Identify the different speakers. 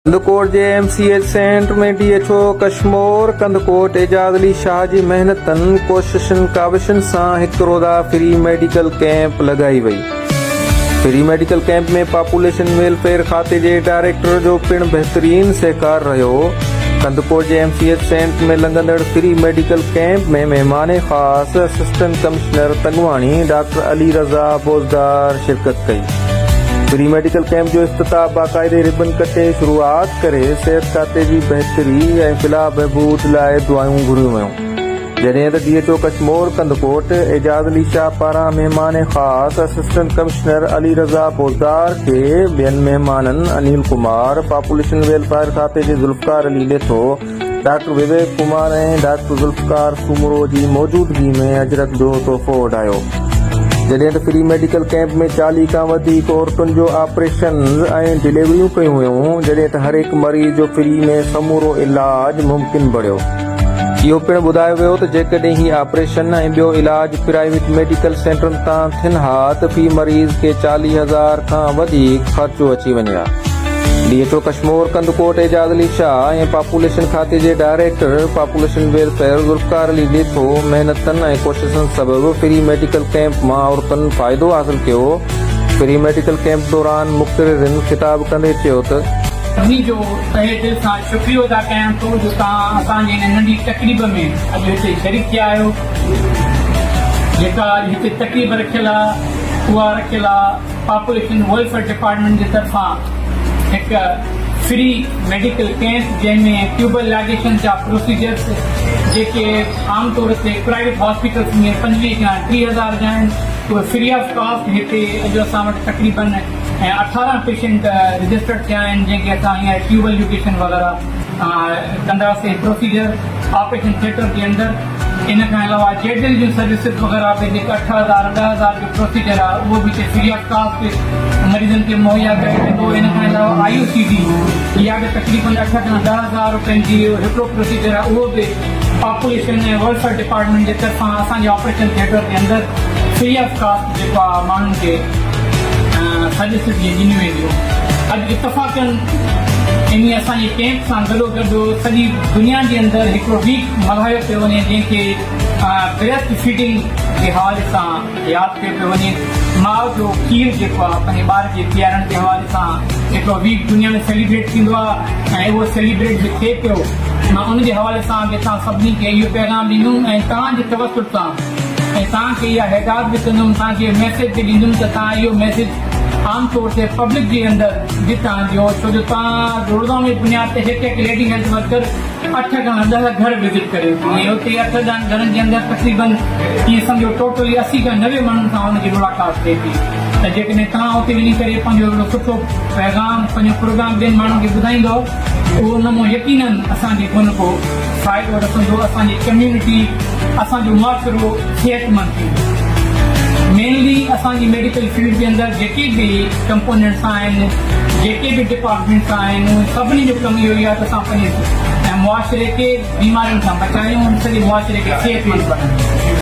Speaker 1: ڪنڌڪوٽ جي M C H centre ۾ D H O Kashmore Kandhkot Ejaz Ali Shah جي محنتن، ڪوششن ڪاوشن سان هڪ روزه فري ميڊيڪل ڪئمپ لڳائي وئي. Free medical camp ۾ population welfare کاتي جي ڊائريڪٽر جو پڻ بهترين سهڪار رهيو. ڪنڌڪوٽ جي ايم سي ايڇ سينٽر ۾ لڳندڙ فري ميڊيڪل ڪئمپ ۾ مهمان خاص assistant commissioner Tangwani doctor Ali Raza Bozdar شرڪت ڪئي. فري ميڊيڪل ڪئمپ جو افتتاح باقاعدي ربن ڪٽي شروعات ڪري صحت کاتي جي بهتري ۽ فلاح بهبود لاء دعائون گهريون ويون. جڏهن ته D H O Kashmore Kandhkot Ejaz Ali Shah پاران مهمان خاص اسسٽنٽ ڪمشنر علي رضا بوزدار کي ٻين مهمانن انيل ڪمار، پاپوليشن ويلفائر کاتي جي ذوالفقار علي ڏيٿو، ڊاڪٽر وويڪ ڪمار ۽ ڊاڪٽر ذوالفقار سومرو جي موجودگي ۾ اجرڪ جو تحفو وڍايو. جڏهن ته فري ميڊيڪل ڪئمپ ۾ 40 کان وڌيڪ عورتن جو آپريشنز ۽ ڊليوريون ڪيون ويون، جڏهن ته هر هڪ مريض جو فري ۾ سمورو علاج ممڪن بڻيو. اهو پڻ ٻڌايو ويو ته جيڪڏهن هي آپريشن ۽ ٻيو علاج پرائيويٽ ميڊيڪل سينٽرن تان ٿين ها ته في مريض کي 40 هزار کان وڌيڪ خرچو اچي وڃي ها. D H O Kashmore Kandhkot Ejaz Ali Shah ۽ population کاتي جي director population welfare Zulfiqar Ali Detho محنتن ۽ ڪوششن سبب فري ميڊيڪل ڪئمپ مان عورتن فائدو حاصل ڪيو. فري ميڊيڪل ڪئمپ دوران مقررين خطاب ڪندي چيو ته.
Speaker 2: سڀني جو تهه دل سان شڪريو ادا ڪيان ٿو جو توهان اسان جي هن ننڍي تقريب ۾ اڄ هتي شريڪ ٿيا آهيو. جيڪا اڄ هتي تقريب رکيل آهي اها رکيل آهي. پاپوليشن ويلفيئر ڊپارٽمينٽ جي طرفان هڪ فري ميڊيڪل ڪئمپ جنهن ۾ ٽيوبل لائگيشن جا پروسيجرز جيڪي عام طور تي پرائيويٽ هاسپيٽلز ۾ 25 کان 30 هزار جا آهن اهي فري آف ڪاسٽ هتي اڄ اسان وٽ تقريبن 18 پيشنٽ رجسٽرڊ ٿيا آهن جنهن کي اسان هينئر ٽيوبل ليوگيشن وغيره ڪنداسين پروسيجر آپريشن ٿيٽر جي اندر ان کان علاوه جيڊل جون سروسز وغيره به جيڪا 8000 10,000 جو پروسيجر آهي اهو به هتي فري آف ڪاسٽ مريضن کي مهيا ڪيو ويندو. ان کان علاوه آء يو سي ڊي اها به تقريبن 8 کان 10,000 روپين جي هڪڙو پروسيجر آهي اهو به پاپوليشن ۽ ويلفيئر ڊپارٽمينٽ جي طرفان اسان جي آپريشن ٿيٽر جي اندر فري آف ڪاسٽ جيڪو آهي ماڻهن کي سروسز اهي ڏنيون وينديون. اڄ اتفاقن انهي اسان جي ڪئمپ سان گڏوگڏ سڄي دنيا جي اندر هڪڙو ويڪ ملهايو پيو وڃي جنهن کي بريسٽ فيڊنگ جي حوالي سان ياد ڪيو پيو وڃي. ماء جو کير جيڪو آهي پنهنجي ٻار کي پيارڻ جي حوالي سان هڪڙو ويڪ دنيا ۾ سيليبريٽ ٿيندو آهي ۽ اهو سيليبريٽ به ٿئي پيو. مان ان جي حوالي سان به توهان سڀني کي اهو پيغام ڏيندم ۽ توهان جي توسط سان ۽ توهان کي اها هدايت به ڪندم توهان کي اهو ميسيج به ڏيندم ته توهان اهو ميسيج عام طور تي پبلڪ جي اندر به توهان ڏيو ڇو جو توهان روزاني بنياد تي هڪ هڪ ليڊي هيلٿ ورڪر اٺ کان 10 گهر وزٽ ڪريو ٿي ۽ اتي اٺ ڏهن گهرن جي اندر تقريبن ائين سمجهو ٽوٽلي 80 کان 90 ماڻهن سان ان جي ملاقات ٿئي ٿي ته جيڪڏهن توهان اتي وڃي ڪري پنهنجو هڪڙو سٺو پيغام پنهنجو پروگرام ٻين ماڻهن کي ٻڌائيندؤ ته اهو ان مان يقينن اسان کي ڪونه ڪو فائدو رسندو اسان جي ڪميونٽي اسان جو معاشرو صحتمند ٿيندو. مينلي اسان جي ميڊيڪل فيلڊ جي اندر جيڪي به ڪمپونينٽس آهن جيڪي به ڊپارٽمينٽس آهن انهن سڀني جو ڪم اهو ئي آهي ته اسان پنهنجي معاشري کي بيمارين کان بچايون ۽ سڄي معاشري کي صحتمند بڻايون.